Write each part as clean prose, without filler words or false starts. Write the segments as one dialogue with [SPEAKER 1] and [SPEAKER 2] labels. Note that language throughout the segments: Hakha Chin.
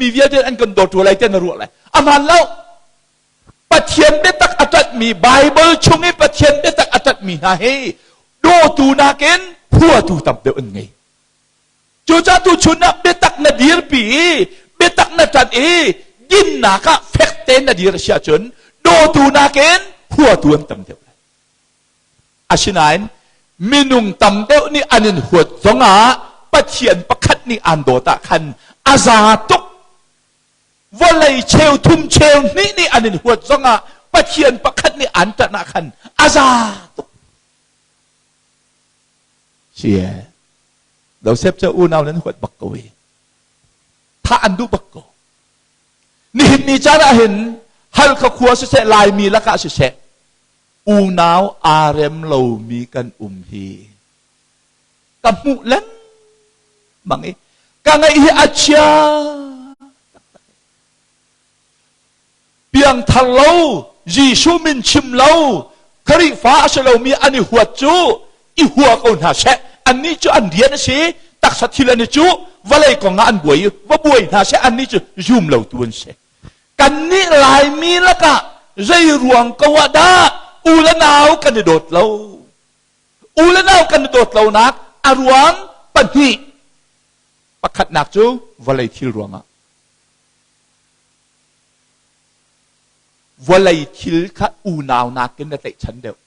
[SPEAKER 1] Mi vialte an kan dawt rua lai tiah na ruah lai. A hmaan lo. Pathian biatak a ṭanhmi Baibal chung i Pathian biatak a ṭanhmi hna hi dawtu nakin huatu tam deuh an ngei. Cucaah tuchun ah biatak na dirpi i biatak na ṭanh i dinnak ah fek tein na dir a si ahcun dawtu nakin huatu an tam deuh lai. Asinain minung tam deuh nih an in huat zongah Pathian pakhat nih aan dawt ah khan a za tuk. Vawlei cheu thum cheu hnih nih an in huat zongah Pathian pakhat nih aan ṭanh ah khan a za tuk. Si Joseph cu unau nan huat bak ko i thah an duh bak ko. Nihin ni caan ah hin Halkha khua siseh Laimi lakah siseh unau aa rem lomi kan um hi ka hmuh lengmang i ka ngaih hi a chia piangthar lo Jesuh min chim lo Khrihfa a si lomi an i huat cu i hua ko hna seh annih cu an rian a si taksa thil an i cu vawlei kong ah an buai i va buai hna seh annih cu zum lo tu an si Kannih Laimi lakah zei ruang ko ah dah u le nau kan i dawt lo? U le nau kan i dawt lonak a ruang pahnih. Pakhatnak cu vawlei thil ruangah. Vawlei thil kha unau nakin na tlaihchan deuh.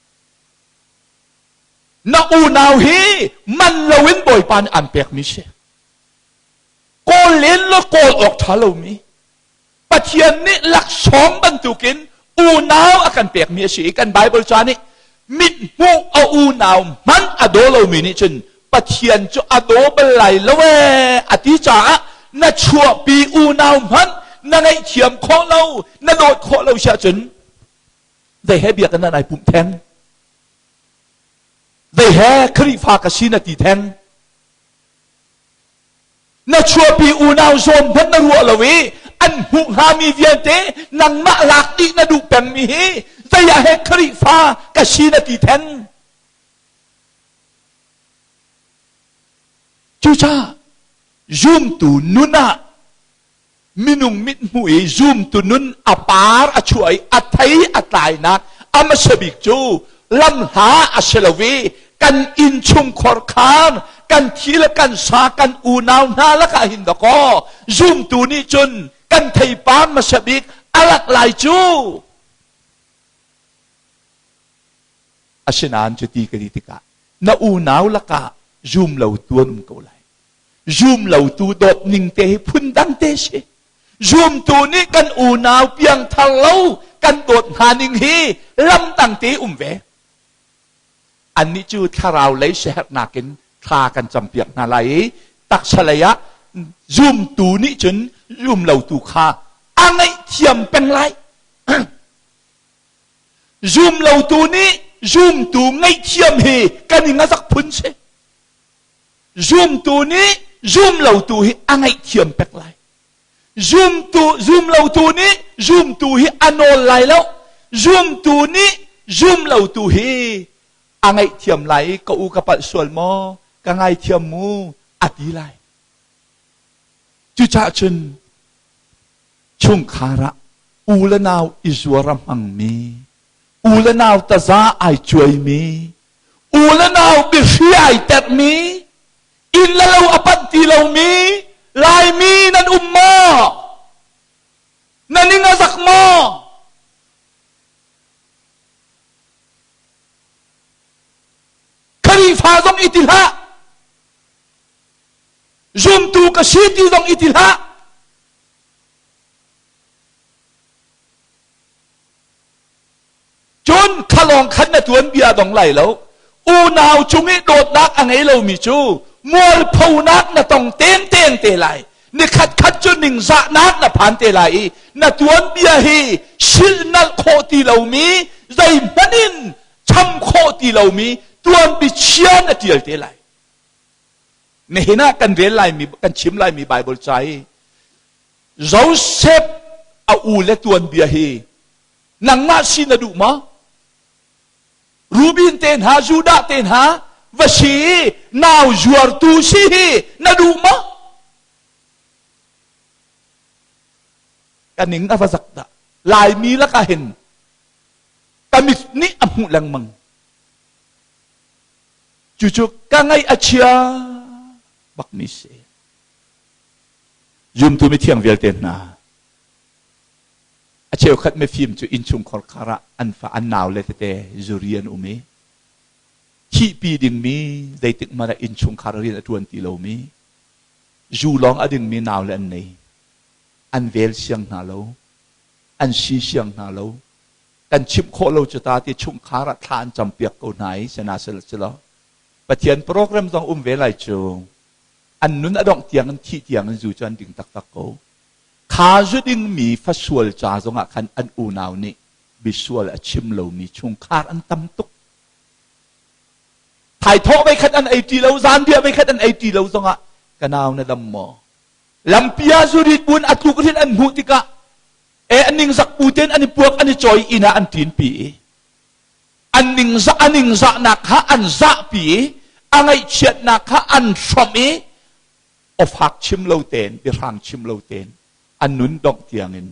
[SPEAKER 1] Na unau hi man loin Bawipa nih aan pekmi si. Kawl len law kawl awk ṭha lomi Pathian nih laksawng bantukin unau a kan pekmi a si i kan Baibal ca nih mithmuh a unau hmanh a daw lomi nih cun Pathian cu a daw bal lai lo ee a ti caah na chuahpi unau hmanh na ngaihthiam khawh lo na dawt khawh lo si ahcun zei he biakinn ah nai pumh theng zei he Khrihfa ka si na ti theng Na chuahpi unau zawn hmanh na ruah lo i an hmuh hngami vialte nangmah lak dih na duh pengmi hi zei ah he Khrihfa ka si na ti theng. Cucaah zumtu nun ah minung mithmuh i zumtu nun a par a chuah i a thei a tlainak a hmasa bik cu lamhla a si lo i kan innchungkhar khan kan thi le kan sa kan unau hna lakah hin dakaw zumtu nih cun kan theipar hmasa bik a lak lai cu asinain cuti ka ti tikah na unau lakah zum lo tu an um ko lai Zum lotu dawt ning te hi phundang te si. Zumtu nih kan unau piangthar lo kan dawt hna ning hi lamdang te um ve. Annih cu thlarau lei siaherhnak in thla kan campiak hna lai i taksa lei ah zumtu nih cun zum lotu kha a ngaihthiam peng lai. Zum lotu nih zumtu ngaihthiam hi kan i ngazak phun si. Zumtu nih zumlotu hi a ngaihthiam pek lai. Zumtu zumlotu nih zumtu hi a nawl lai lo. Zumtu nih zumlotu hi a ngaihthiam lai i ka u ka palh sual maw ka ngaithiam mu a ti lai. Cucaah cun chungkhar ah u le nau i zuar a hmangmi, u le nau taza ai cuaimi, u le nau biahri ai terhmi inn le lo a panh ti lomi Laimi nan um maw? Na ning a zak maw? Khrihfa zong i ti hlah. Zumtu ka si ti zong i ti hlah. Cun khalawng khan na tuanbia dong lai lo. Unau cung i dawtnak a ngei lomi cu mualphonak na tong tengteng te lai. Nikhat khat cu ningzahnak na phan te lai i na tuanbia hi silhnalh khawh ti lomi zeihmanh in cham khawh ti lomi tuanbi chia na ṭial te lai. Nihin ah kan rel laimi kan chim laimi Baibal ca i Joseph a u le tuanbia hi Nangmah si na duh maw? Rubin te hna, Judah te hna va si i nau zuartu si hi na duh maw? Ka ning a va zak dah. Laimi lakah hin ka mit nih a hmuh lengmang. Cucu ka ngaih a chia bakmi si. Zumtu mithiang vialte hna, a cheukhat mifim cu innchungkhar khar ah an fa an nau le tete zuri an um i thihpi dingmi zeitik hmanh ah innchungkhar rian a ṭuan ti lomi zu lawng a dingmi nau le an nei. An vel siang hna lo. An si siang hna lo. Kan chimh khawh lo cu ta ti chungkhar ah thla an campiak ko hna i sena si lo. Pathian program zong um ve lai cu. An nun a dongh tiang in thih tiang in zu cu an ding taktak ko. Kha zu dingmi fasual ca zongah khan an unau nih bisual a chim lomi chungkhar an tam tuk. Thaithawh veikhat an ei ti lo, zanriah veikhat an ei ti lo zongah ka nau na dam maw? Lampi ah zurit buin a tluk rin an hmuh tikah e an ningzak bu tein an i puak an i cawi inn ah an ṭinpi i an ningzah a ningzahnak kha an zahpi i a ngaihchiatnak kha an hrawmh i awfak chim lo tein biahrang chim lo tein an nun dongh tiangin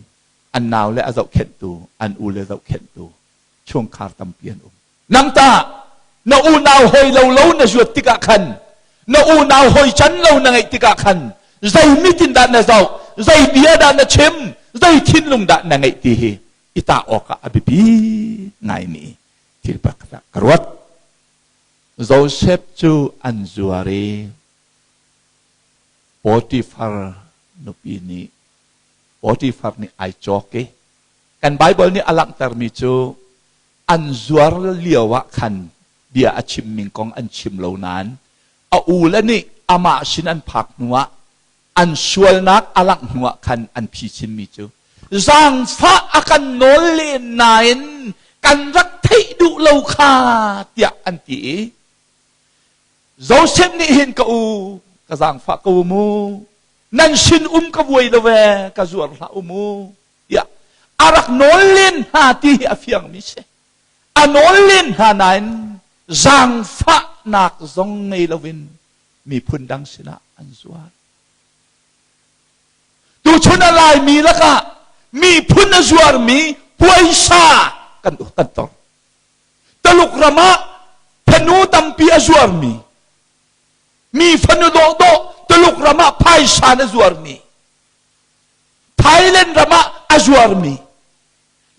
[SPEAKER 1] an nau le a zohkhenhtu an u le zohkhenhtu chungkhar tampi an um. Nang tah na unau hawi lo lo na zuat tikah khan na unau hawi can lo na ngeih tikah khan zei mit in dah na zoh zei bia dah na chim zei thinlung dah na ngeih ti hi i tah awkah a biapi ngaimi thil pakhat ah ka ruat. Joseph cu an zuar i Potifar nupi nih Potifar nih ai cawk i kan Baibal nih a langhtermi cu an zuar lio ah khan bia a chimmi kong an chim lo nain a ule nih amah sin an phak hnuah an sualnak a langh hnuah khan an phichimmi cu zaangfah a kan nawl len nain kan rak theih duh lo kha tiah an ti i Joseph nih hin ka u ka zaangfah ko mu nan sin um ka vuai lo ve ka zuar hlah u mu tiah a rak nawl len hna ti hi a fiangmi si. A nawl len hna nain zaangfahnak zong ngei loin miphun dang sinah an zuar. Tuchun a Laimi lakah miphun a zuarmi puaisa kan kan tor. Taluk ram ah fanu tampi a zuarmi mi fanu dawhdawh Tuluk ram ah phaisa na zuarmi Thailand ram ah a zuarmi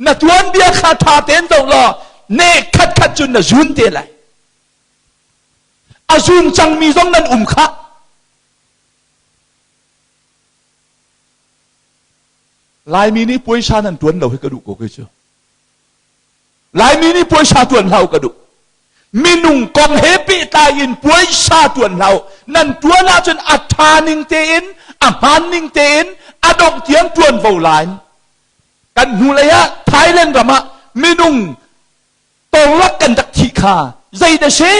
[SPEAKER 1] na tuanbia kha ṭha tein zoh law ne khat khat cun na zun te lai. A zun cangmi zong nan um khah. Laimi nih puaisa nan ṭuan lo hi ka duh ko kei cu. Laimi nih puaisa ṭuan hlah u ka duh. Minung kong he pehtlai in puaisa ṭuan hlah u. Nan ṭuan ahcun a ṭha ning tein, a hmaan ning tein, a dongh tiang ṭuanvo la in. Kan hnulei ah Thailand ram ah minung torlak kan rak thih kha zei dah si?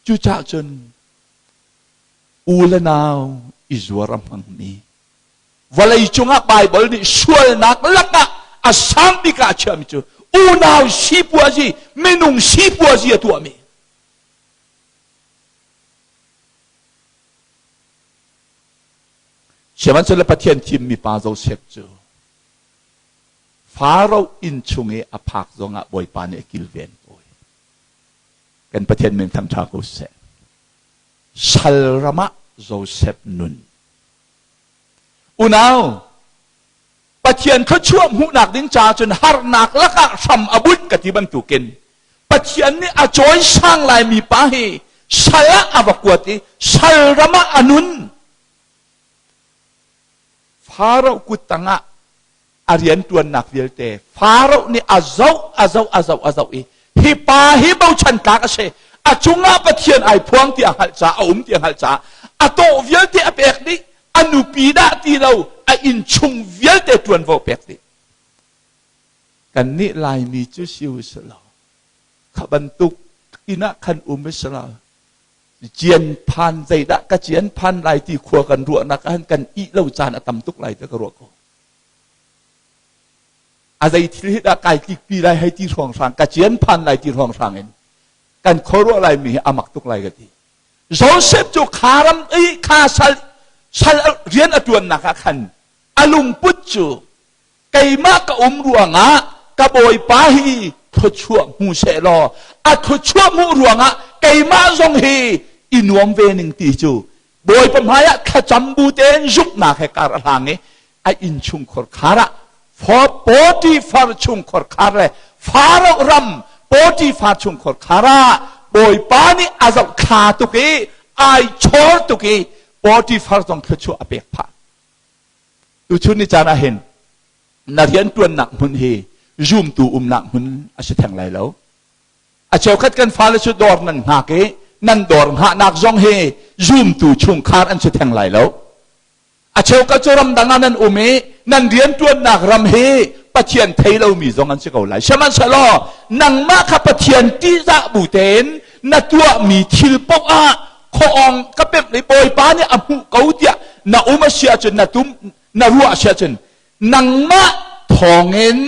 [SPEAKER 1] Cucaah cun u le nau i zuar a hmangmi Vawlei cungah Baibal nih sualnak lakah a sang bik ah a chiahmi cu unau sipuazi, minung sipuazi a tuahmi. Sihmanhsehlaw Pathian thimmi pa Joseph cu Faro inn chung i a phak zongah Bawipa nih a kilven ko. Kan Pathian min thangṭha ko seh. Sal ram ah Joseph nun Unau, Pathian thluachuah hmuhnak ding caah cun harnak lakah hram a bunh ka ti bantukin Pathian nih a cawisang laimi pa hi sal ah a va kuat i sal ram ah a nun. Faro kut tangah a rianṭuannak vialte Faro nih a zoh a zoh a zoh a zoh i hi pa hi bochan tlak a si a cungah Pathian ai phuang ti a hngalh caah a um ti a hngalh caah a tawh vialte a pek dih a nupi dah ti lo a innchung vialte ṭuanvo pek dih kannih Laimi cu si u si lo kha bantuk inn ah khan um i si lo cian phan zeidah ka cian phan lai ti khua kan ruahnak ah kan ih lo caan a tam tuk lai ti ka ruah ko A zei thil hi dah kai tlikpi lai hei ti hrawnghrang ka cian phan lai ti hrawnghrang in kan khuaruah lai mi hi a mak tuk lai ka ti. Joseph cu kha ram i kha sal Sal rian a ṭuannak ah khan a lungput cu keimah ka um ruangah ka bawipa hi thluachuah hmu seh law a thluachuah hmuh ruangah keimah zong hi i nuam ve ning ti cu bawipa hmaiah thlacam bu tein zumhnak he kar a hlang i a innchungkhar khar ah Potifar chungkhar khar le Faro ram Potifar chungkhar khar ah bawipa nih a zohthla tuk i ai chawr tuk i Potifar zong thluachuah a pek phah. Tuchun ni caan ah hin na rianṭuannak hmun hi zumtu umnak hmun a si theng lai lo. A cheukhat kan fale cu dawr nan hngak i nan dawr hngahnak zong hi zumtu chungkhar an si theng lai lo. A cheukhat cu ramdang ah nan um i nan rianṭuannak ram hi Pathian thei lomi zong an si ko lai. Sihmanhsehlaw nangmah kha Pathian ṭihzah bu tein na tuahmi thil paoh ah khuaawng ka pemh i Bawipa nih a hmuh ko tiah na um a si ahcun na tum na ruah a si ahcun nangmah thawngin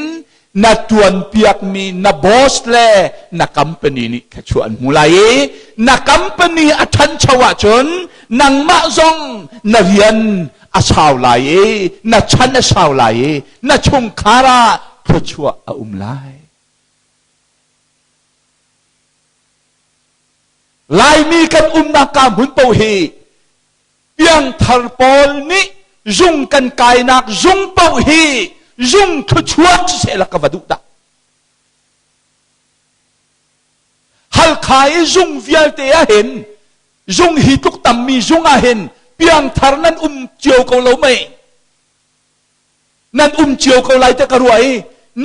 [SPEAKER 1] na ṭuanpiakmi na boss le na company nih thluachuah an hmu lai i na company a ṭhancho ahcun nangmah zong na rian a sau lai i na chan a sau lai i na chungkhar ah thluachuah a um lai. Laimi kan umnak ka hmun paoh hi piangthar pawl nih zung kan kainak zung paoh hi zung thluachuak siseh la ka va duh dah. Halkha i zung vialte ah hin zung hi tluk tammi zung ah hin piangthar nan um cio ko lo mei? Nan um cio ko lai te ka ruah i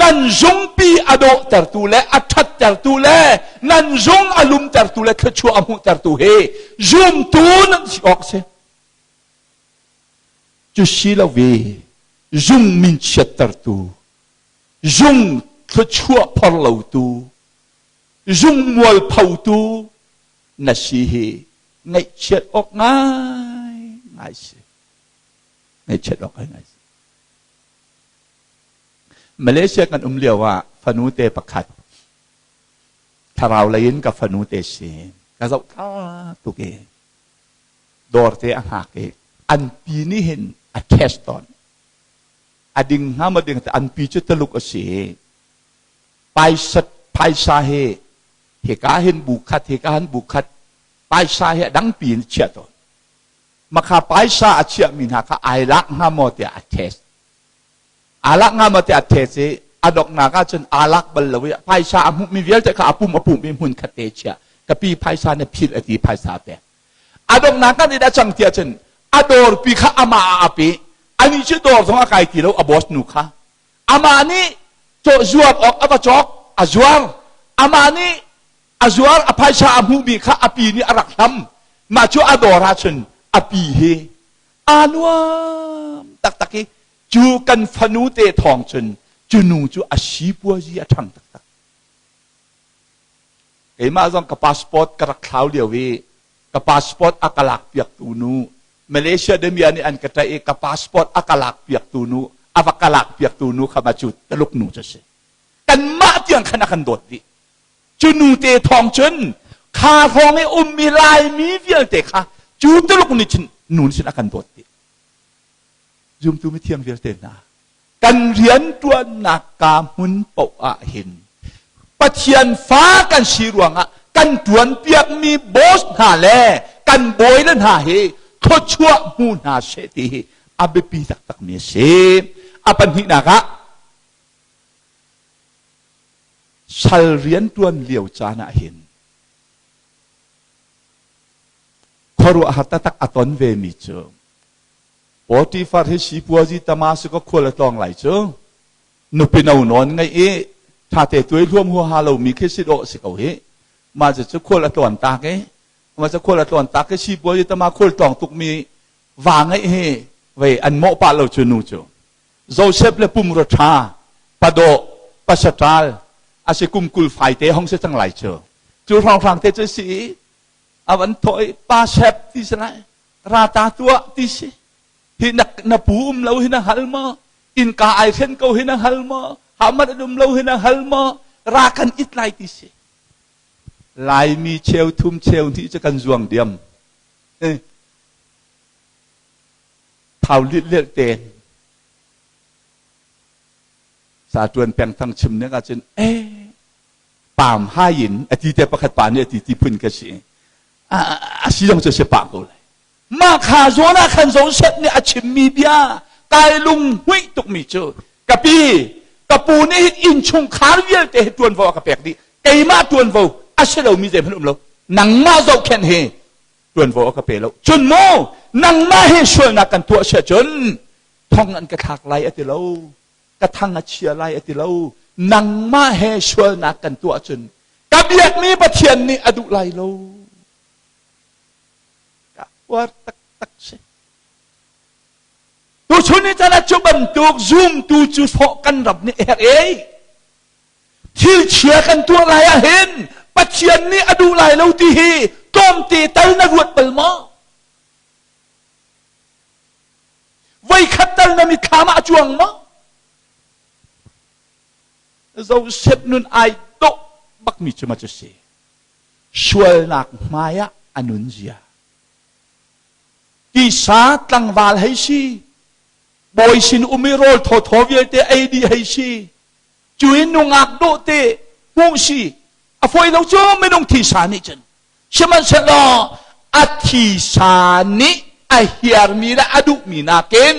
[SPEAKER 1] nan zungpi a dawhtertu le a ṭhattertu le nan zung a lumtertu le thluachuah a hmuhtertu hi zumtu nan si awk si. Cu si lo ve zung min chiattertu, zung thluachuah phor lotu, zung mualphotu na si hi ngaihchiat awk ngai ngai si. Ngaihchiat awk ngai ngai si. Malaysia kan um lio ah fanu te pakhat thlarau lei in ka fanu te si ka zoh thla tuk i dawr te a hngak i an pi nih hin a test tawn a ding hnga maw ding an pi cu Tuluk a si i paisa phaisa hi hika hin bu khat hika hin bu khat paisa hi a dang pi in chiah tawn makha paisa a chiahmi hna kha ai lak hnga maw tiah a test aa lak hnga maw tiah a test i a donghnak ah cun aa lak bal lo i phaisa a hmuhmi vialte kha a pum a pum i hmun khat te chiah ka pi phaisa na philh a ti phaisa a pek a donghnak kan i dah cang tiah cun a dawrpi kha amah ah a pe ani cu dawr zong a kai ti lo a boss nu kha amah nih zuar awk a va cawk a zuar amah nih a zuar a phaisa a hmuhmi kha a pi nih a rak hlam mah cu a dawr ahcun a pi hi aa nuam taktak i cu kan fanu te thawng cun cu nu cu a sipuazi a ṭhang taktak keimah zong ka passport ka rak thlau lio i ka passport a ka lak piaktu nu Malaysia demia nih an ka ṭaih i ka passport a ka lak piaktu nu a va ka lak piaktu nu kha ma cu Taluk nu cu a si kanmah tiang khan a kan dawt dih Cu nute thawng cun kha hrawng i ummi Laimi vialte kha cu Tuluk nih cun nu nih cun a kan dawt dih. Zumtu mithiang vialte hna, kan rianṭuannak ka hmun paoh ah hin Pathian fa kan si ruangah kan ṭuanpiakmi boss hna le kan bawile hna hi thluachuah hmu hna seh ti hi a biapi taktakmi a si. A pahnihnak ah Sal rianṭuan lio caan ah hin khuaruahhar taktak a ton vemi cu Potifar hi sipuazi Damascus khual a tlawng lai cu nupi no nawn ngeih i ṭhate tuai hluam huaha lomi khi si dawh si ko hi mah cu khual a tlawn tak i mah cu khual a tlawn tak i sipuazi tama khual tlawng tukmi va ngeih hi vei an mawh pah lo cu nu cu Joseph le pumrua ṭha, padawh, pasaṭal a si kum 20 faite hong si cang lai cu. Cu hrawnghrang te cu si i a van thawh i pa sep ti si lai, rata tuah ti si. Hi na, na pu um lo hi na hal maw? Innka ai hren ko hi na hal maw? Hamad an um lo hi na hal maw? Ra kan it lai ti si. Laimi cheu thum cheu hnih cu kan zuang diam. Eh. Thau lilh tein sa ṭuan peng thang chim ning ahcun eh pam hai in a ti te pakhat pa nih a ti ti phun ka si. A si zong cu si pah ko lai. Mah kha zawn ah khan Joseph nih a chimmi bia kai lunghmuih tukmi cu ka pi ka pu nih hin innchungkhar vialte hi ṭuanvo a ka pek dih keimah ṭuanvo a si lomi zeihmanh um lo nangmah zohkhenh hi ṭuanvo a ka pe lo cun mu nangmah hi sualnak kan tuah si ahcun thong an ka thlak lai a ti lo ka thang a chia lai a ti lo nangmah he sualnak kan tuah cun ka biakmi Pathian nih a duh lai lo ka uar taktak si. Tuchun ni caan ah cu bantuk zumtu cu sawh kan ram nih a herh ei. Thil chia kan tuah lai ah hin Pathian nih a duh lai lo ti hi tlawmte tal na ruat bal maw? Voikhat tal na mitthlam ah a cuang maw? Joseph nun ai dawh bakmi cu ma cu si. Sualnak hmai ah a nun zia. Tisa tlangval hei si, bawi sin um i rawl thawthaw vialte ei dih hei si, cu in nungak dawh te hmuh si, a fawi lo cu minung thisa nih cun. Sihmanhsehlaw a thisa nih a hiarmi le a duhmi nakin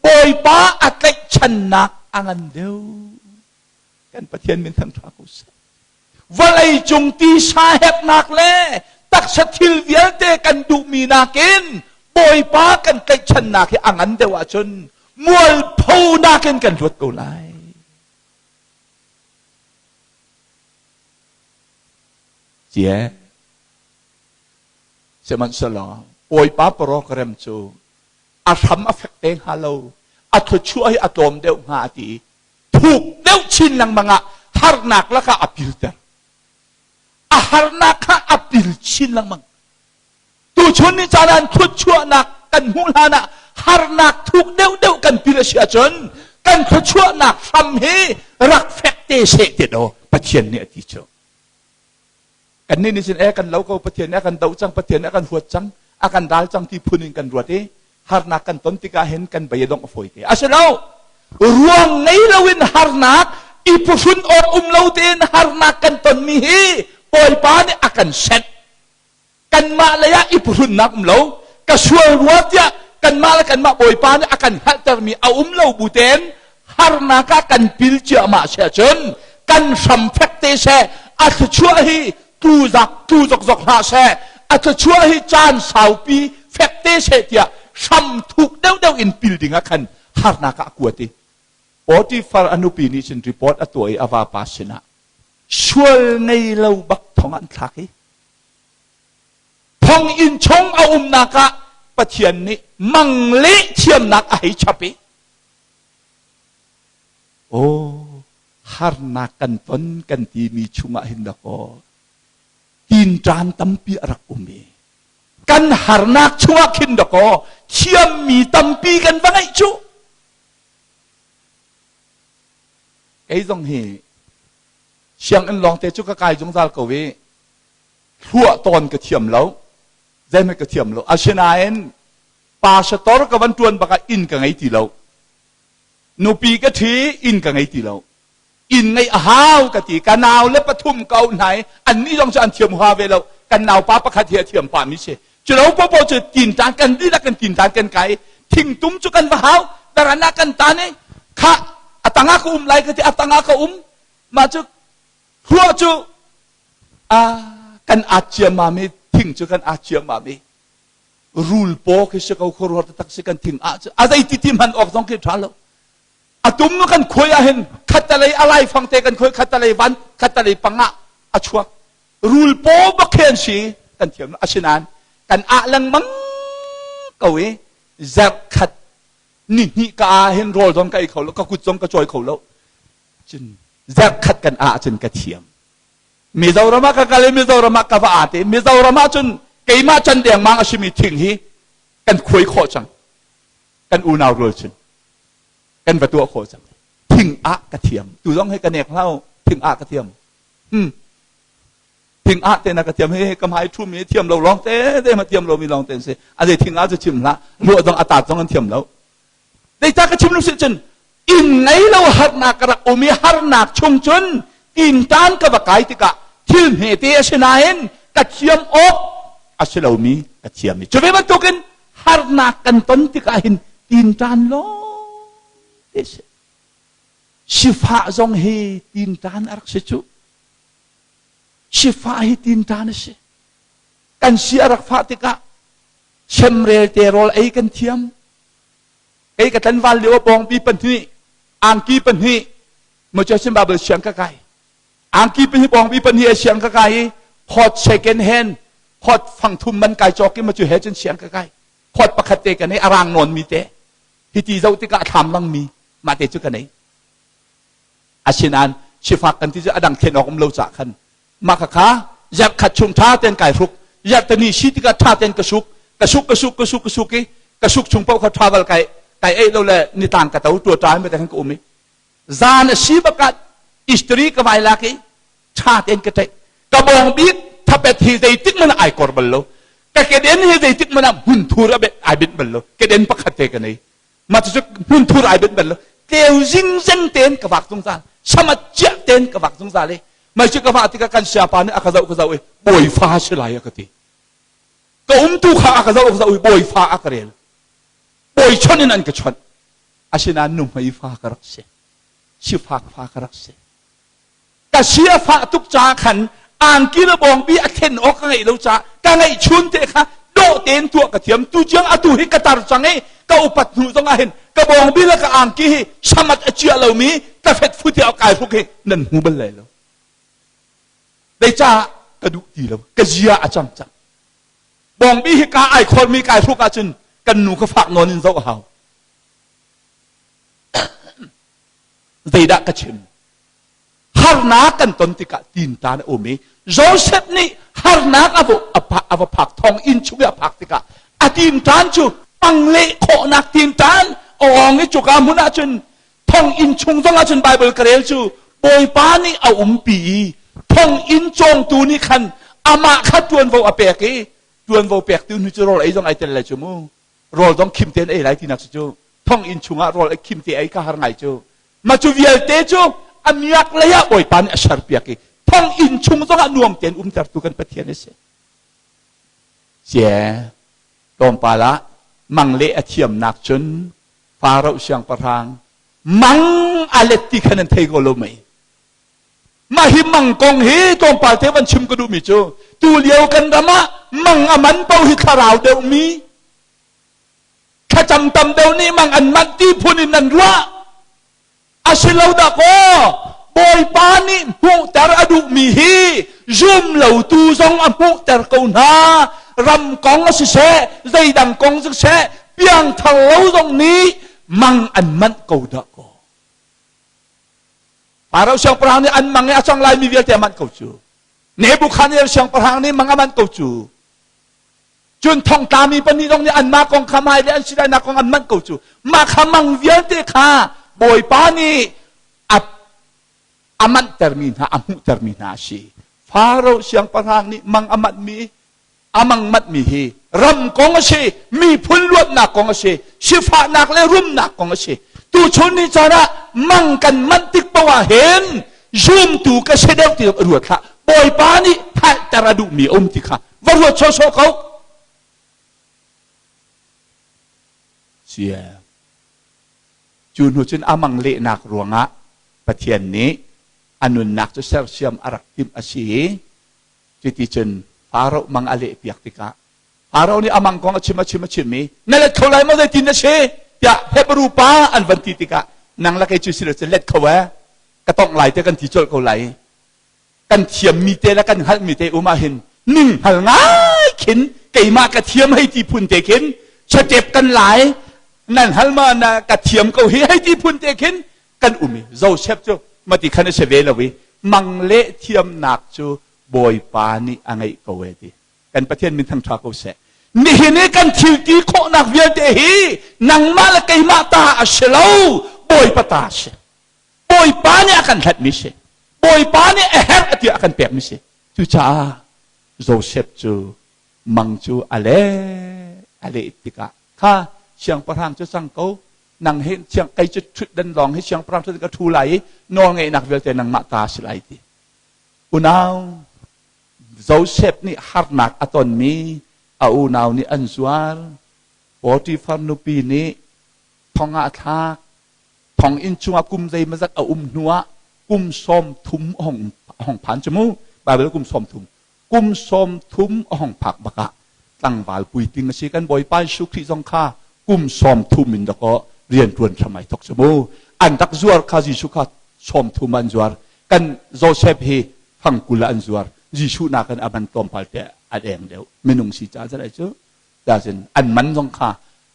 [SPEAKER 1] Bawipa a tlaihchannak a ngan deuh. Kan Pathian min thangṭha ko seh. Vawleicung tisa herhnak le taksa thil vialte kan duhmi nakin Bawipa kan tlaihchannak hi a ngan deuh ahcun mualpho nakin kan luat ko lai. Cie. Sihmanhsehlaw Bawipa program cu a hram a fek te hnga lo, a thluachuah hi a tlawm deuh hnga a ti i thuk deuh chin lengmang ah harnak lakah a pilter. A harnak kha a pil chin lengmang. Tuchun ni caan ah thluachuahnak kan hmuh hlan ah harnak thuk deuhdeuh kan pil a si ahcun kan thluachuahnak hram hi rak fek te seh ti do Pathian nih a ti cu. Kannih nih cun e kan lo ko Pathian nih a kan doh cang Pathian nih a kan huat cang a kan ral cang ti phun in kan ruat i harnak kan ton tikah hin kan bei a dongh a fawi te. A si lo. Ruang ngei loin harnak i phuhrun awk um lo tein harnak kan tonmi hi Bawipa nih a kan senh. Kanmah lei ah i phuhrunnak um lo. Ka sual rua tiah kanmah le kanmah Bawipa nih a kan hngalhtermi a um lo bu tein harnak ah kan pil ciahmah si ahcun kan hram fek te seh a thluachuah hi tu zak tu zokzok hlah seh a thluachuah hi caan saupi fek te seh tiah hram thuk deuhdeuh in pil ding ah khan harnak ah a kuat i Potifar a nupi nih cun report a tuah i a vapa sinah sual ngei lo bak thong an thlak i thonginn chung a umnak ah Pathian nih mangleh thiamnak a hei chap i Aw, harnak kan ton kan timi chungah hin dakaw tinṭan tampi a rak um i kan harnak chungah khin dakaw thiammi tampi kan va ngeih cu. Kei zong hi sianginn lawngte cu ka kai zungzal ko i hluah tawn ka thiam lo, zeihmanh ka thiam lo. Asinain pastor ka van ṭuan bak ah inn ka ngei ti lo. Nupi ka ṭhi, inn ka ngei ti lo. Inn ngeih a hau ka ti. Ka nau le pathum ka auh hna i annih zong cu an thiam hua ve lo. Kan naupa pakhat hi a thiam pahmi si. Cu lo popo cu tinṭan kan dihlak kan tinṭan kan kai i thingtum cu kan va hau. Daran ah kan tan i khah a tangah ka um lai ka ti a tangah ka um. Mah cu hruah cu kan at ciammam i thing cu kan at ciammam i rul paw khi si ko khuaruahar taktak si kan thing ah cu a zei ti ti hman awk zong khi ṭha lo a tum kan khuai ah hin khattalei a laifang te kan khuai khattalei van khattalei pang ah a chuak rul paw bak khi an si kan thiam asinain kan ah lengmang ko i zarh khat ni hnih ka ah hin rawl zong ka ei kho lo ka kut zong ka cawi kho lo cun zarh khat kan ah cun ka thiam Mizoram ah ka kal i Mizoram ah ka va aa te. Mizoram ah cun keimah can dengmang a simi thing hi kan khuai khawh cang. Kan unau rual cun kan va tuah khawh cang. Thing ah ka thiam. Tu zong hi ka nek hlau. Thing ah ka thiam. Hmm. Thing ah te na ka thiam. Hi ka hmai thu mi thiam lo lawng te te ma thiam lo mi lawng te si. A zei thing ah cu chim hlah. Ruah zong a taat zong an thiam lo. Zeicah ka chim lu si cun inn ngei lo harnak ka rak um i harnak chung cun tintan ka va kai tikah thil hmete a si nain ka thiam awk a si lomi ka thiam i cu ve bantukin harnak kan ton tikah hin tintan lawng te si. Sifah zong hi tintan a rak si cu. Sifah hi tintan a si. Kan si a rak fah tikah semrel te rawl ei kan thiam. Kei ka tlanval lio ah bawngpi pahnih, angki pahnih, Macasin Bible siang ka kai. Angki pahnih bawngpi pahnih a siang ka kai i hot second hand, hot fangthum man kai cawk i macu he cun siang ka kai. Hot pakhat te ka nei, a rang nawn mi te. Hiti zoh tikah a thlam lang mi, mah te cu ka nei. Asinain sifak kan ti cu a dang thlen awk um lo cah khan mah khakha zarh khat chung ṭha tein kai hruk zarh tani si tikah ṭha tein ka suk ka suk ka suk ka suk ka suk i ka suk chung paoh kha travel kai kai ei lo le nitlang ka to tua ṭa in ka um i zan a si bakah istri ka vai lak i ṭha tein ka ṭaih ka bawng bik thapet hi zeitik man ai kor bal lo ka keden hi zeitik man ah hmunthur ai bit bal lo keden pakhat te ka nei mah cucu hmunthur ai benh bal lo tleu zingzeng tein ka vak zungzal samat ciah tein ka vak zungzal i mei cu ka vah tikah kan siapa nih a ka zoh ka zoh i bawifa si lai a ka ti ka umtu kha a ka zoh ka zoh i bawifa a ka rel bawi chawnh in an ka chawnh asinain nuhmei fa ka rak si sifak fa ka rak si ka si a fah tuk caah khan angki le bawngbi a thlen awk ka ngeih lo caah ka ngeih chun te kha dawh tein tuah ka thiam tu ciang atu hi ka tar cang i ka upat hnu zong ah hin ka bawngbi le ka angki hi samat a chia lomi ka fet fu tiah kai hruk hi nan hmu bal lai lo Zeicah ka duh ti lo ka zia a cang cang bawngbi hi ka ai khawlmi kai hruk ahcun kan nu ka fak nawn in zoh a hau zeidah ka chim Harnak kan ton tikah tintan a um i Joseph nih harnak a a va phak thonginn chung i a phak tikah a tintan cu pangleh khawhnak tintan a awng i cuka hmun ah cun thonginn chung zong ah cun Bible ka rel cu Bawipa nih a umpi i thonginn cawngtu nih khan amah kha ṭuanvo a pek i ṭuanvo pek tu hnu cu rawl ei zong ai tel lai cu mu rawl zong khim tein ei lai tinak cu cu thonginn chungah rawl khim te ei kha har ngai cu Mah cu vialte cu a miak lei ah Bawipa nih a serpiak i thonginn chung zongah nuam tein umtertu kan Pathian a si. Cie, tlawmpal ah mang leh a thiamnak cun Faro siangpahrang mang a let ti kha nan thei ko lo mei? Mah hi mang kong hi tlawmpal te van chim ka duhmi cu tu lio kan ram ah mang a man paoh hi thlarau deuhmi thlacam tam deuh nih mang an manh ti phun in nan ruah a si lo dah kaw Bawipa nih hmuhter a duhmi hi zum lotu zong a hmuhter ko hna ram kong a siseh zeidang kong siseh piangthar lo zong nih mang an manh ko dah kaw Pharaoh siangpahrang nih an mang i a cang laimi vialte a manh ko cu Nebuchadnezzar siangpahrang nih mang a manh ko cu Cun thongtlami pahnih zong nih anmah kong kha hmai le an si lainak kong an manh ko cu. Mah kha mang vialte kha Bawipa nih a, a manhtermi hna, a hmuhtermi hna a si. Faro siangpahrang nih mang a manhmi, a mang manhmi hi ram kong a si, miphun luatnak kong a si, sifahnak le rumnak kong a si. Tuchun ni caan ah mang kan manh tik paoh ah hin zumtu ka si deuh ti ruat hlah. Bawipa nih hngalhter a duhmi a um ti kha va ruat sawsawh ko cia cu hnu cun a mang lehnak ruangah Pathian nih a nunnak cu sersiam a rak timh a si i cuti cun Faro mang a leh piak tikah Faro nih a mang kong a chim a chim a chim i na let kho lai maw zeitin na si tiah Hebrew pa an van ti tikah nang la kei cu si lo cu let kho eh ka tongh lai te kan ti colh ko lai kan thiammi te le kan hngalhmi te um ahhin ning hngal ngai khin keimah ka thiam hei ti phun te khin chatep kan lai nan hal ma na ka thiam ko hi hei ti phun te khin kan um i Joseph cu mati khan a si ve lo i mang le thiamnak cu Bawipa nih a ngeih ko e ti kan Pathian min thangṭha ko seh nihin i kan thil ti khawhnak vialte hi nangmah le keimah ta a si lo Bawipa ta a si Bawipa nih a kan hlatmi si. Bawipa nih a herh tiah a kan pekmi si. Cucaah Joseph cu mang cu a leh a leh tikah kha siangpahrang cu cang ko. Nang hi siang kei cu ṭhutdan lawng hi siangpahrang ṭhutdan ka ṭhu lai i nawlngeihnak vialte nangmah ta a si lai ti. Unau Joseph nih harnak a tonmi a unau nih an zuar. Potifar nupi nih thong ah a thlak. Thonginn chungah kum zeimawzat a um hnuah kum 30 a hong phan cu mu. Bible kum 30. Kum 30 a hong phak bak ah tlangval puitling a si. Kan Bawipa Jesuh Khrih zong kha kum 30 in dakaw rianṭuan hram ai thok cu mu. An rak zuar kha Jesuh kha 30 an zuar. Kan Joseph hi fang 20 ah an zuar. Jesuh nakin a man tlawmpal te a deng deuh. Minung si ca cu cu. Cun an man zong kha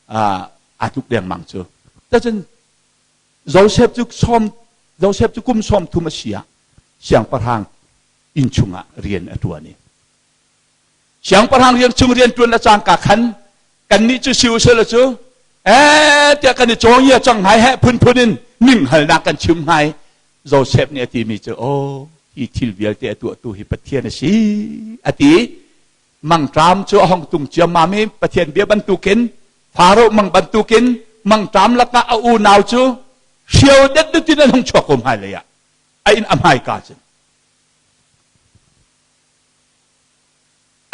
[SPEAKER 1] aa tluk dengmang cu. Cun Joseph cu sawm Joseph cu kum 30 a si ah siangpahrang inn chungah rian a ṭuan i siangpahrang rian chung rian ṭuan le cangka khan kannih cu si usila cu eh tiah kan i cawngia cang hngai he phunphun in ninghalnak kan chim hngai. Joseph nih a timi cu, "Oh, hi thil vialte a tuahtu hi Pathian a si," a ti. Mangṭam cu a hong tung ciammam i Pathian bia bantukin Faro mang bantukin mangṭam lakah a unau cu hrio det in an hung chuak ko hmailei ah a inn a hmaika cun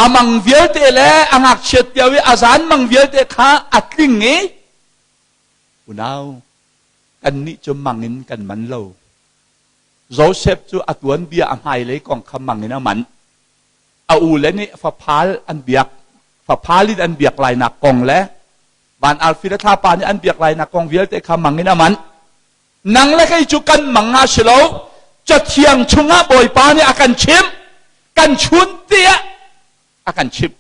[SPEAKER 1] a mang vialte le a ngakchiat lio i a zan mang vialte kha a tling i unau kannih cu mang in kan man lo. Joseph cu a tuanbia a hmailei kong kha mang in a manh. A u le nih faphal an biak faphal in an biak lainak kong le van arfi le thlapa nih an biak lainak kong vialte kha mang in a manh. Nang le kei cu kan mang ah si lo. Cathiang chungah Bawipa nih a kan chimh, kan chun tiah a kan chimh,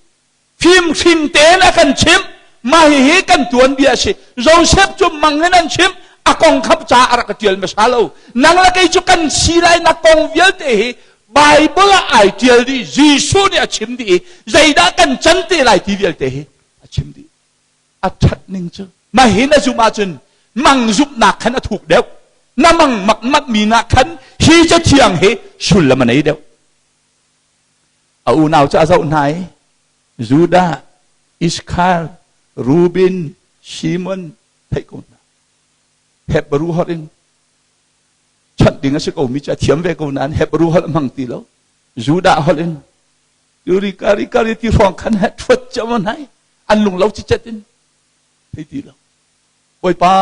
[SPEAKER 1] fimhrim tein a kan chimh. Mah hihi kan tuanbia a si. Joseph cu mang in an chimh, a kong khap ca a rak ṭial hmasa lo. Nang le kei cu kan si lainak kong vialte hi Bible ah ai ṭial dih. Jesuh nih a chim dih i zeidah kan can te lai ti vialte hi a chim dih. A ṭhat ning cu mah hi na zumh ahcun mang zumhnak khan a thuk deuh. Na mang makmat mi nak khan hi cathiang hi sullam a nei deuh. A unau cu a zoh hna i Judah, Iskhar, Reuben, Simon theih ko hna. Hebrew holh in chawnh ding a si ko mi cu a thiam ve ko nain Hebrew holh hmang ti lo. Judah holh in turi kari kari ti hrawng khan he thuat ciam nai an lung lo cicet in thei ti lo. Bawipa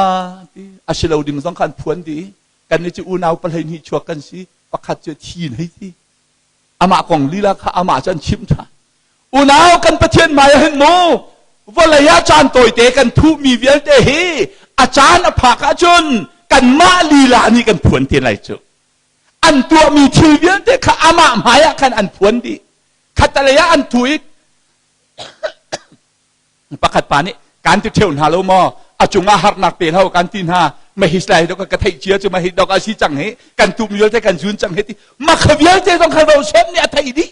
[SPEAKER 1] ti a si lo ding zong khan phuan di kan ni cu unau 12 chuak kan si, pakhat cu thi in hei ti. Amah kong lila kha amah cu an chimh ṭhan. Unau, kan Pathian hmai ah hin mu vawlei ah caan tawite kan thuhmi vialte hi a caan a phak ahcun kanmah lila nih kan phuan te lai cu. An tuahmi thil vialte kha amah hmai ah khan an phuan dih. Khatalei ah an thu i pakhat pa nih, "Kan ti ṭheo hna lo maw? A cungah harnak pe hlah kan ti hna. Mahis lai dok ka theih cia cu mahis dok a si cang hi, kan tum vialte kan zun cang hi," ti. Makha vialte zong kha Joseph nih a theih dih.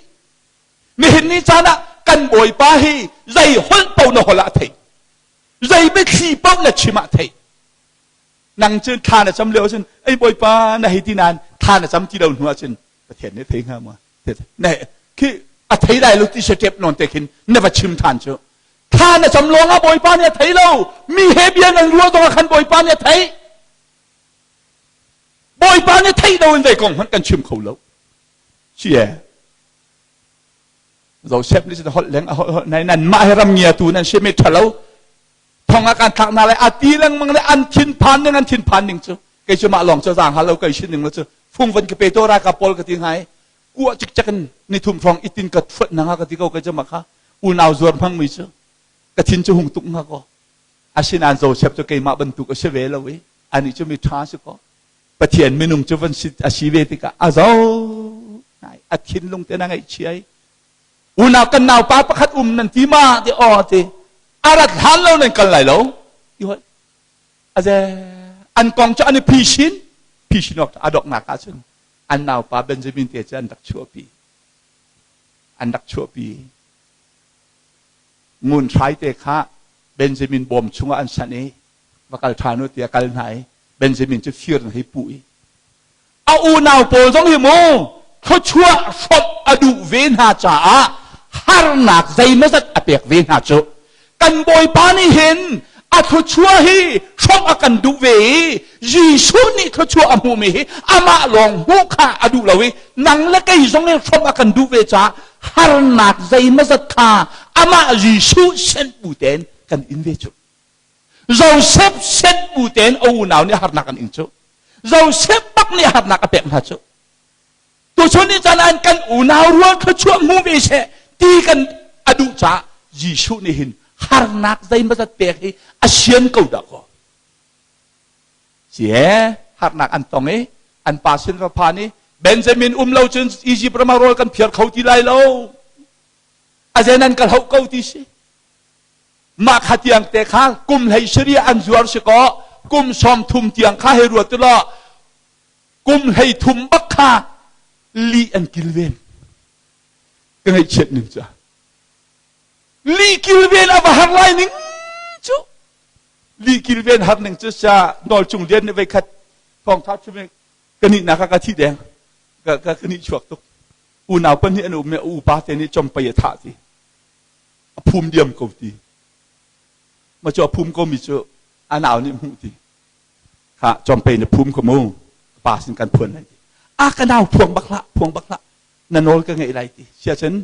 [SPEAKER 1] Nihin ni caan ah kan Bawipa hi zei holh paoh na holh ah a theih, zei biathli paoh na chim ah a theih. Nang cu thla na cam lio cun, "Ei Bawipa," na hei ti nain thla na cam ti lo hnu ah cun Pathian nih thei hnga maw? Ne khi a thei lai lo ti se tep non te khin na va chim than cu. Thla na cam lawng ah Bawipa nih a thei lo. Mi he bia nan ruah zong ah khan Bawipa nih a thei. Bawipa nih theih lo in zei kong hmanh kan chim kho lo si e. Joseph nih cun holh leng a holh holh nai nan mah he ram ngiatu nan si mi ṭhalo thong ah kan thlak hna lai a ti lengmang le an thinphan ning, an thinphan ning cu kei cu mah lawng cu zaang hal lo. Kei sin ning lo cu fung van ka pe to ralkap pawl ka ti ngai kuah cikcek in nithum hrawng itin ka thuat na nga ka ti ko. Kei cu mah kha unau zuar hmang mi cu ka thin cu hung tuk nga ko. Asinain Joseph cu keimah bantuk a si ve lo i ani cu mi ṭha si ko. Pathian minung cu van si a si ve tikah a zo a thinlung te na ngaihchia i, "Unau, kan naupa pakhat um nan ti ma?" ti. "Aw," ti. "A rat hlan lo nan kal lai lo," ti hoi. Aze an kong cu an i phishin phishin awk a doknak ah cun an naupa Benjamin te cu an rak chuahpi, an rak chuahpi. Ngun hrai te kha Benjamin bawm chungah an sanh i, "Va kal ṭhan u," tiah kal hna i Benjamin cu fir in hei puh i a unau pawl zong hi mu thluachuah hrawmh a duh ve hna caah harnak zeimawzat a pek ve hna cu. Kan Bawipa nih hin. A thluachuah hi hrawmh a kan duh ve i Jesuh nih thluachuah a hmuhmi hi amah lawng hmuh kha a duh lo i nang le kei zong in hrawmh a kan duh ve caah harnak zeimawzat kha amah Jesuh senh bu tein kan in ve cu. Joseph senh bu tein a unau nih harnak an in cu. Joseph bak nih harnak a pek hna cu. Tuchun ni caan ah kan unau rual thluachuah hmu ve seh ti kan a duh caah Jesuh nih hin harnak zeimawzat pek hi a sian ko dah kaw. Si he harnak an tong i an pa sin va phan i Benjamin um lo cun Egypt ram ah rawl kan phiar kho ti lai lo. A zen an ka hloh ko ti si. Mah kha tiang te kha kum hlei sari an zuar si kaw kum 30 tiang kha hei ruat law kum 33 bak kha lih an kilven. Ka ngaihchiat ning cu. Lih kilven a va har lai ning cu. Lih kilven har ning cu sa nawl cung lian nih veikhat thawngtha chim ka nih nak ka thi deng ka ka ka nih chuak tuk. Unau pahnih an um i a upa te nih compei a thah ti. A phum diam ko ti. Ma cu a phum ko mi cu a nau nih hmuh ti. Kha cawmpei na phum kha mu pa sin kan phuan lai ti a ka nau phuang bak hlah phuang bak hlah na nawl ka ngeih lai ti sia cun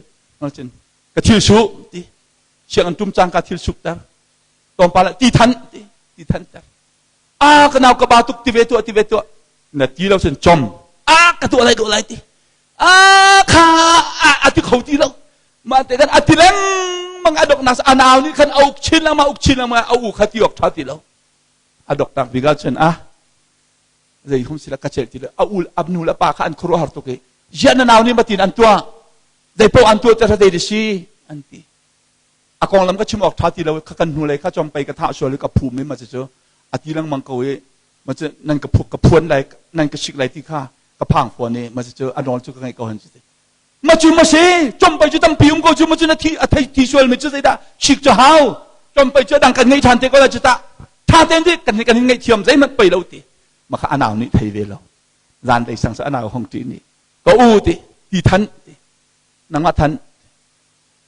[SPEAKER 1] cun ka thil su ti siang an tum cang ka thil suk ter tlawmpal ah ti than ti ti than ter a ka nau ka ba tuk ti ve tuah ti ve tuah na ti lo cun com a ka tuah lai tuah lai ti a kha a ti kho ti lo mah te kan a ti lengmang a doknak a nau nih khan a uk chin lengmang uk chin lengmang a u kha ti awk tha ti lo A doknak bik ahcun a zei hum sila ka celh ti le a ul a nu le pa kha an khuaruahhar tuk i ziah na nau nih matin an tuah zei paoh an tuah te dei si an ti. A konglam ka chim awk tha ti lo kha kan hnu lei kha compei ka thah sual i ka phum i ma cu a ti lengmang ko i ma cu nan ka phuk ka phuan lai nan ka sik lai ti kha ka phang fawn i ma cu a nawl cu ka ngaih ko han cu Ma cu ma si compei cu tampi um ko cu ma cu na thi a thei thi sual mi cu zeidah sik cu hau compei cu dang kan ngei than te ko la cu ta tha ten di kan kan ngei thiam zeihmanh pei lo ti ma kha anau nih thei ve lo zan lei sang sa anau hong ti ni ka u ti ti than ti nangmah than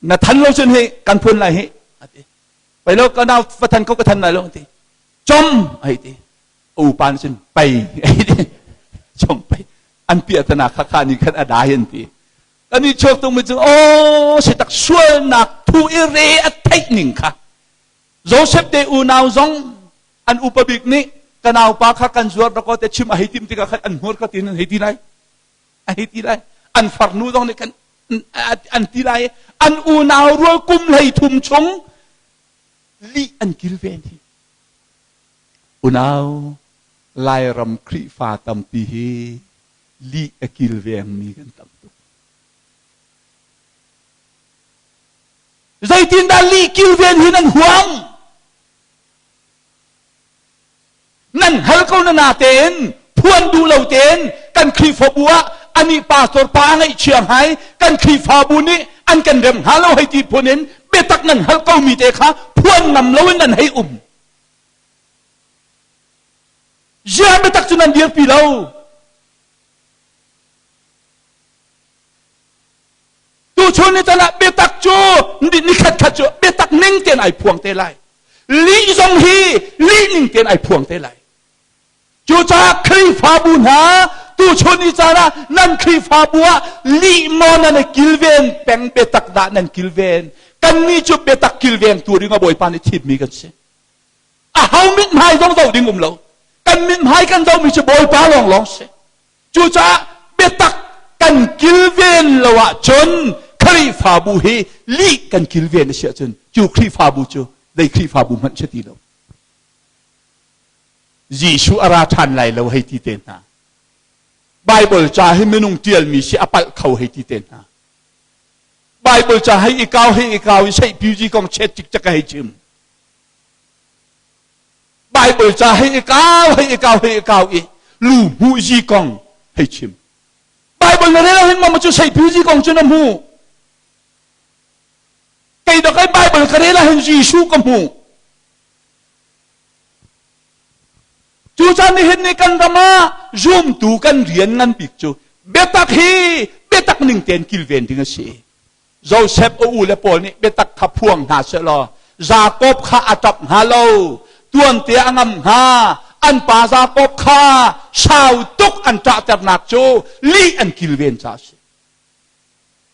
[SPEAKER 1] na than lo cun hi kan phun lai hi ati pei lo ka nau va than ko ka than lai lo ti chom ai ti upa nih cun pei chom pei an piahtana kha kha nih khan a dai an ti kan i chuak tung mi cu aw si tak sualnak thu i re a theih ning kha Joseph te unau zong an upa bik nih ka naupa kha kan zuar dakaw te chim a hei tim tikah khan an hmur kha tin an hei ti lai a hei ti lai an farnu zong nih kan an ti lai an unau rual kum 33 chung lih an kilven hi Unau, Lairam Khrihfa tampi hi lih a kilvengmi kan tam tuk. Zeitindah lih kilven hi nan huam? Nan hngal ko na natein phuan duh lo tein kan Khrihfabu ah anih pastor pa ngaihchia ngai kan Khrihfabu nih an kan rem hnga lo hei ti phun in biatak nan hngalh ko mi te kha phuan ngam loin nan hei um. Ziah biatak cu nan dirpi lo? Tuchun ni tan ah biatak cu ni khat khat cu biatak ning tein ai phuang te lai. Lih zong hi lih ning tein ai phuang te lai. Cucaah Khrihfabu hna tuchun ni caan ah nan Khrihfabu ah lih maw nan i kilven peng biatak dah nan kilven. Kannih cu biatak kilvengtu ding a Bawipa nih thimmi kan si. Aho mithmai zong zoh ding um lo. Kan mithmai kan zohmi cu Bawipa lawnglawng si. Cucaah biatak kan kilven lo ahcun Khrihfabu hi lih kan kilven a si ahcun cu Khrihfabu cu zei Khrihfabu hmanh si ti lo. Jesuh a ra ṭhan lai lo hei ti te hna. Bible ca hi minung ṭialmi si a palh kho hei ti te hna. Bible ca hei i kau hei i kau i seihpiuzi kong chet cikcek ka hei chim. Bible ca hei i kau hei i kau hei i kau i lu hmuhzi kong hei chim. Bible na rel hin ma cu seihpiuzi kong cu na hmu. Kei dak ai Bible ka rel ahhin Jesuh ka hmu. Cucaah nihin ni kan ram ah zumtu kan rian ngan bik cu biatak hi biatak ning tein kilven ding a si. Joseph a u le pawl nih biatak kha phuang hna sehlaw Jakob kha a ṭap hnga lo. Tuante a ngam hnga. An pa Jakob kha sau tuk an ṭahternak cu lih an kilven caah a si.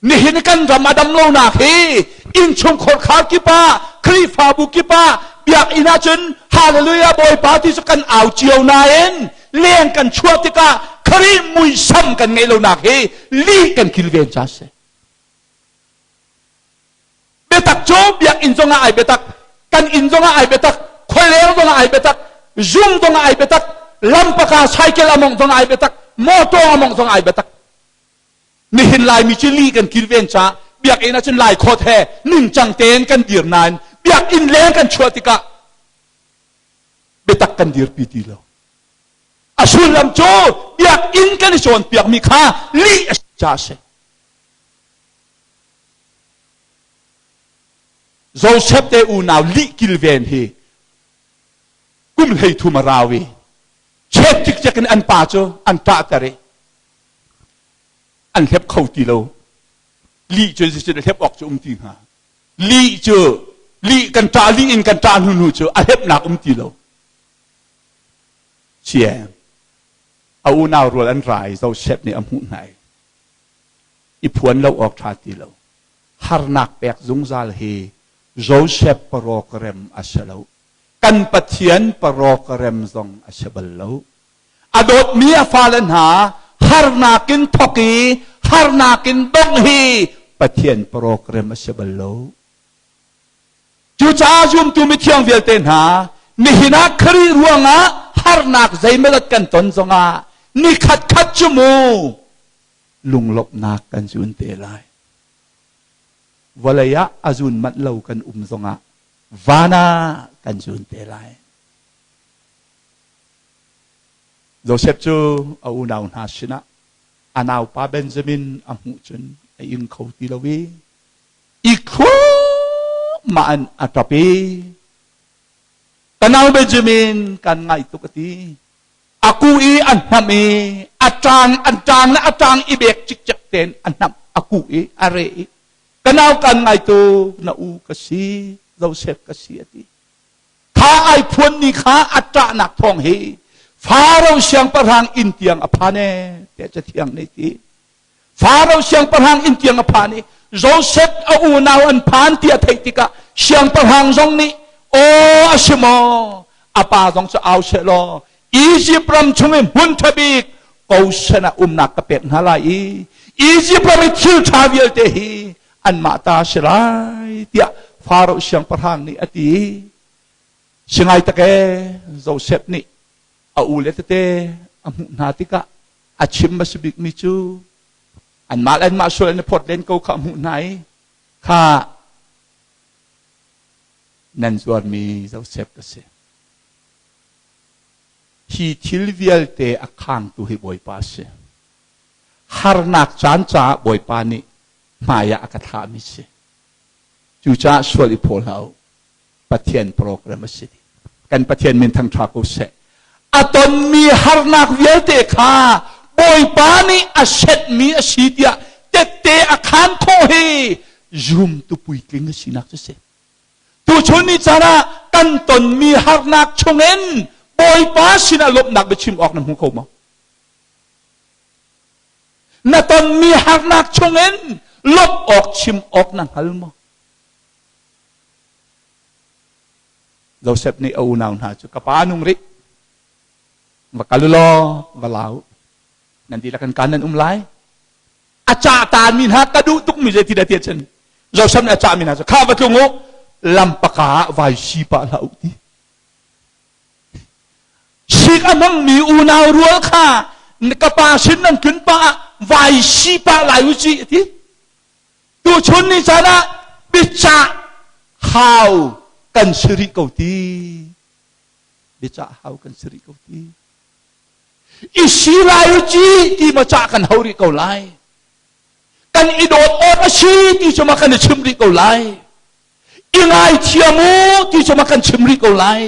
[SPEAKER 1] Nihin kan ram a dam lonak hi innchungkhar khar kip ah Khrihfabu kip ah biakinn ahcun hallelujah Bawipa ti cu kan au cio nain leng kan chuah tikah Khrih muisam kan ngeih lonak hi lih kan kilven ca si. Biatak cu biakinn zongah ai biatak, kan inn zongah ai biatak, khualeng zongah ai biatak, zum zongah ai biatak, lampaka cycle a mongh zongah ai biatak, motor a mongh zongah ai biatak. Nihin Laimi cu li kan kilven caah biakinn ahcun laikhawt he ningcang tein kan dir nain biakinn leng kan chuah tikah biatak kan dirpi ti lo. A sullam cu biakinn kan i cawnpiakmi kha lih a si caah a si. Joseph te unau lih kilven hi kum 33 a rau i chet cikcek in an pa cu an ṭahter i an hlep kho ti lo. Lih cu zeitin a hlep awk cu um ti hnga? Lih cu lih kan ṭah lih in kan ṭah hnu hnu cu a hlepnak um ti lo. Cie a unau rual an ra i Joseph nih a hmuh hna i i phuan lo awk ṭha ti lo. Harnak pek zungzal hi Joseph program a si lo. Kan Pathian program zong a si bal lo. A dawtmi a fale hna harnak in thawk i harnak in dongh hi Pathian program a si bal lo. Cucaah zumtu mithiang vialte hna, nihin ah Khrih ruangah harnak zeimawzat kan ton zongah nikhat khat cu mu lunglawmhnak kan zun te lai. Vawlei ah a zun manh lo kan um zongah van ah kan zun te lai. Josef cu a unau hna sinah a naupa Benjamin a hmuh cun a ing kho ti lo i i thluahmah in a ṭap i ka nau Benjamin kan ngaih tuk a ti. A ku i a hnamh i a ṭang an ṭang le a ṭang i bek cikcek tein a hnamh a ku i a re i ka nau kan ngai tuk na u ka si Josef ka si a ti. Kha ai phuanmi kha a ṭahnak thawng hi Faro siangpahrang inn tiang a phan e tiah Cathiang nih ti. Faro siangpahrang inn tiang a phan i Josef a unau an phan ti a theih tikah siangpahrang zong nih aw a si maw a pa zong cu au seh law Izipt ram chung i hmun ṭha bik Goshen ah umnak ka pek hna lai i Izipt ram i thil ṭha vialte hi anmah ta a si lai tiah Faro siangpahrang nih a ti. Singai tak ee Josef nih a u le tete a hmuh hna tikah a chim a si bikmi cu anmah le anmah sual an i phawt len ko kha a hmuh hna i kha nan zuarmi Josef ka si. Hi thil vialte a khangtu hi Bawipa a si. Harnak caan caah Bawipa nih hmai ah a ka thlahmi si. Cucaah sual i phaw hlah u. Pathian program a si. Kan Pathian min thangṭha ko seh. A tonmi harnak vialte kha Bawipa nih a setmi a si tiah tette a khaan khawh hi zumtu puitling a sinak cu si. Tuchun ni caan ah kan tonmi harnak chungin Bawipa sinah lawmhnak biachim awk na hmu kho maw? Na tonmi harnak chungin lawmh awk chim awk na hngal maw? Joseph nih a unau hna cu ka pa nung rih va kal law va lau nan dihlak in kaan nan um lai a cah ta mi hna ka duh tuk mi zei ti dah ti cun Joseph nih a cah mi hna cu kha va tlung u lampaka ah vai si pah hlah u ti Sik a hmangmi unau rual kha ka pa sin nan tlun pah ah vai si pah lai u ci a ti. Tuchun ni caan ah biacah hau kan si rih ko ti. Biacah hau kan si rih ko ti. I si lai u ci ti ma cah kan hau rih ko lai. Kan i dawt awk a si ti cu ma kan i chim rih ko lai. I ngaithiam u ti cu ma kan chim rih ko lai.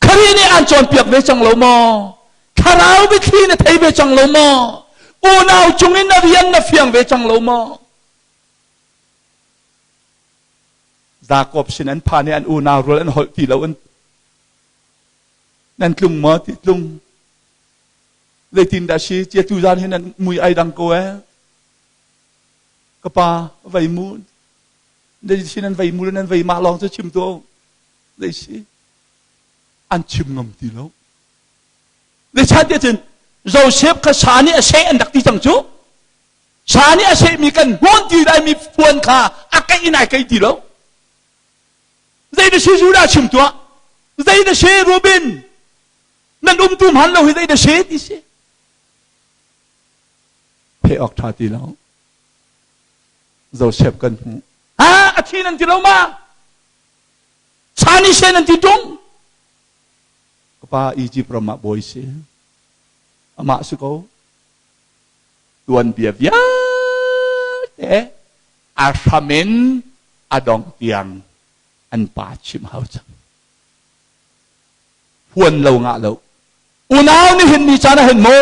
[SPEAKER 1] Khrih nih aan cawnpiak ve cang lo maw? Thlarau biathli na thei ve cang lo maw? Unau cungin na rian na fiang ve cang lo maw? Jakob sin an phan i an unau rual an holh ti lo an. Nan tlung maw ti tlung. Zeitin dah si cia tu zan hi nan mui ai dang ko eh. Ka pa vei mu. Zei si nan vei mu le nan vei mah lawng cu chim tu. Zei si an chim ngam ti lo. Zeicahtiah cun Joseph kha sa nih a seh an rak ti cang cu. Sa nih a sehmi kan hmuan ti laimi puan kha a keih in ai keih ti lo. Zei na si Judah chim tuah. Zei na si Reuben. Nan umtu hman lo hi zei na si ti si. Phe awk ṭha ti lo. Joseph kan hmuh. Ha a thi nan ti lo ma? Sa nih seh nan ti ṭung. Ka pa Egypt ram ah bawi si. Amah si ko. Tuanbia vialte a hram in a dong tiang an pa chim hau cang. Huan lo ngah lo. Unau nihin ni caan ah hin mu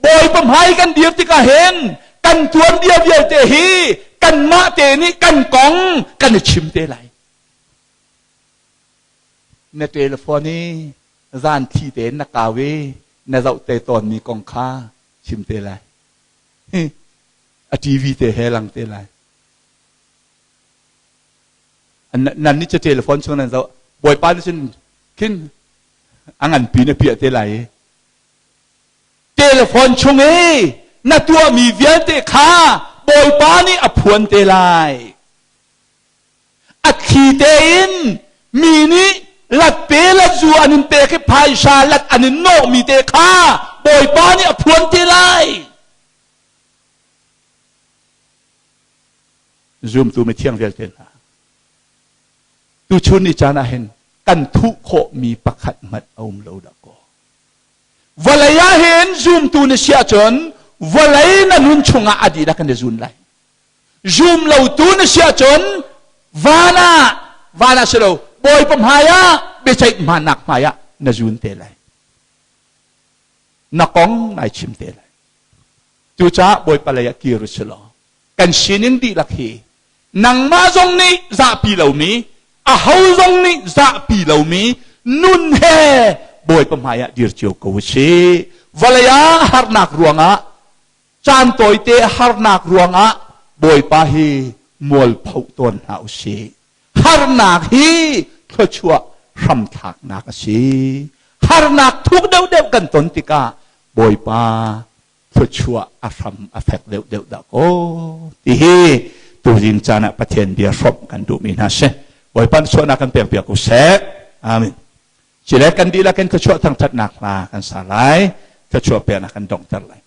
[SPEAKER 1] Bawipa hmai kan dir tikah hin kan tuanbia vialte hi kanmah te nih kan kong kan i chim te lai. Na telephone i zan thli tein na kau i na zoh te tawnmi kong kha chim te lai. A TV te he lang te lai. Nan nih cu telephone chung nan zoh. Bawipa nih cun khin a nganpi na piah te lai i telephone chung i na tuahmi vialte kha Bawipa nih a phuan te lai. A thli tein mi nih lat pe lat zu an in pek i phaisa lat an in nawhmi te kha Bawipa nih a phuan te lai. Zumtu mithiang vialte hna, tuchun ni caan ah hin kan thuh khawhmi pakhat hmanh a um lo dah kaw. Vawlei ah hin zumtu na si ahcun vawlei na nun chungah a dihlak in na zun lai. Zum lotu na si ahcun van ah van ah si lo Bawipa hmai ah biaceih hmannak hmai ah na zun te lai. Na kong nai chim te lai. Cucaah Bawipa lei ah kir u si law kan sining dihlak hi nangmah zong nih zahpi lomi aho zong nih zahpi lomi nun he Bawipa hmai ah dir cio ko u sih. Vawlei ah harnak ruangah caan tawite harnak ruangah Bawipa hi mualpho tawn hna u sih. Harnak hi thluachuah hramthlaknak a si. Harnak thuk deuhdeuh kan ton tikah Bawipa thluachuah a hram a fek deuhdeuh dah kaw ti hi tuzing caan ah Pathian bia hrawmh kan duhmi hna si. Bawipa chuahnak kan pek piak u seh. Amen. Cile kan dihlak in thluachuah thangthatnak hla kan sa lai. Thluachuah peknak kan donghter lai.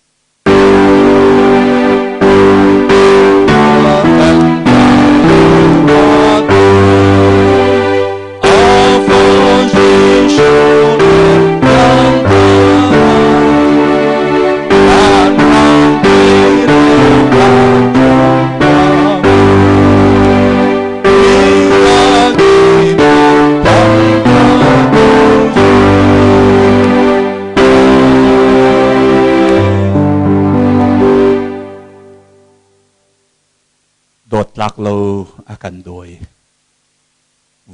[SPEAKER 1] Dawtlak lo a kan dawi.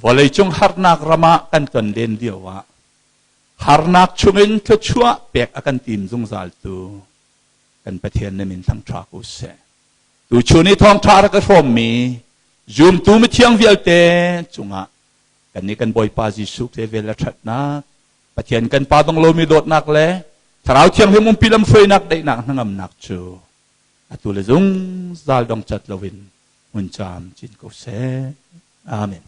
[SPEAKER 1] Vawleicung harnak ram ah kan ton len lio ah harnak chungin thluachuah pek a kan tim zungzaltu kan Pathian na min thangṭha ko seh. Tuchun i thawngṭha rak i hrawmmi zumtu mithiang vialte cungah kannih kan Bawipa Jesuh Khrih vel le ṭhatnak, Pathian kan Pa dong lomi dawtnak le Thlarau Thianghlim umpi lamhruainak daihnak hnangamnak cu atu le zungzal dong cat loin hmun caam cin ko seh. Amen.